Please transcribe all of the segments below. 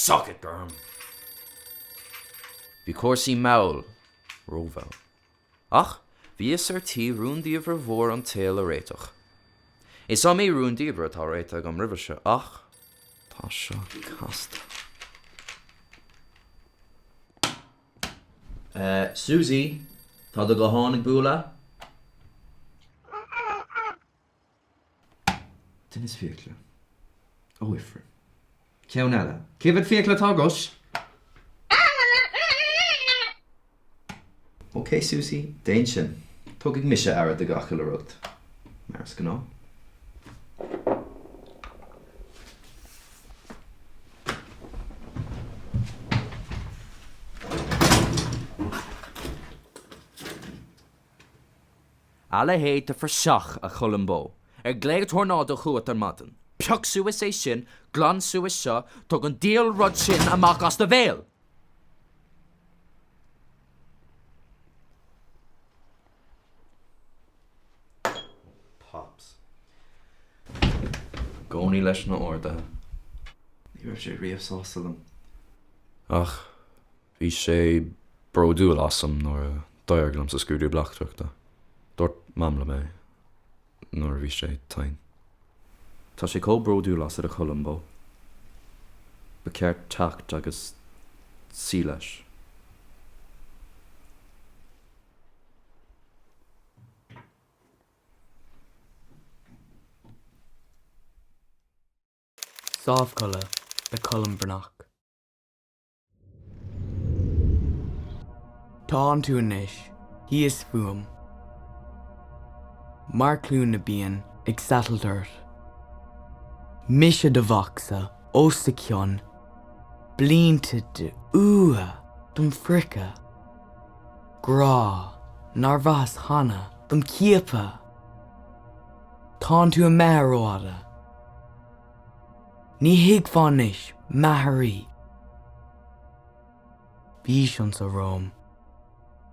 Suck it, Gorm! Bhí cúrsaí mall, rómhall. Ach bhíothas ar tí rúndiamhair mhór an tsaoil a réiteach. Is iomaí rúndiamhair atá réitithe agam roimhe seo, ach tá seo casta. Susie, tá do ghuthán ag bualadh. Tinneas fiacla. Ó ifreann. Ceann eile. Cé mhéad fiacla atá agat? Ok Susie, déan sin. Tógfaidh mise aire de gach uile rud. Mar is gnáth. A leithéid de phraiseach, a Cholambó! Ar glaodh tornádó chugat ar maidin? Pioc suas é sin, glan suas seo, tóg an diabhal rud sin amach as do bhéal! Pops. I gcónaí leis na orduithe. Ní raibh sé riamh sásta liom. Ach Bhí sé bródúil asam nuair a d'éirigh liom sa scrúdú bleachtaireachta. Dúirt Mam liom é nuair a bhí sé tinn. Tá sé chomh bródúil asat a Cholambó. Ba cheart teacht agus suí leis. Sámhchodladh le Colm Breathnach. Tánn tú anois thíos fúm. Mar chlú na bpian ag satailt ort. Mise do mhacsa os do chionn, blianta de fhuath dom phriocadh, grá nár bhraitheas cheana dom chiapadh. Tánn tú imithe rófhada. Ní thuigfeá anois m'aithrí. Bhís anso romham,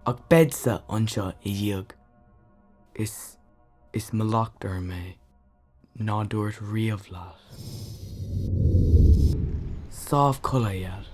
ach beadsa anseo i dhiaidh. Is, is mallacht orm é ná dúrt riamh leat. Sámhchodladh, a Dhaid.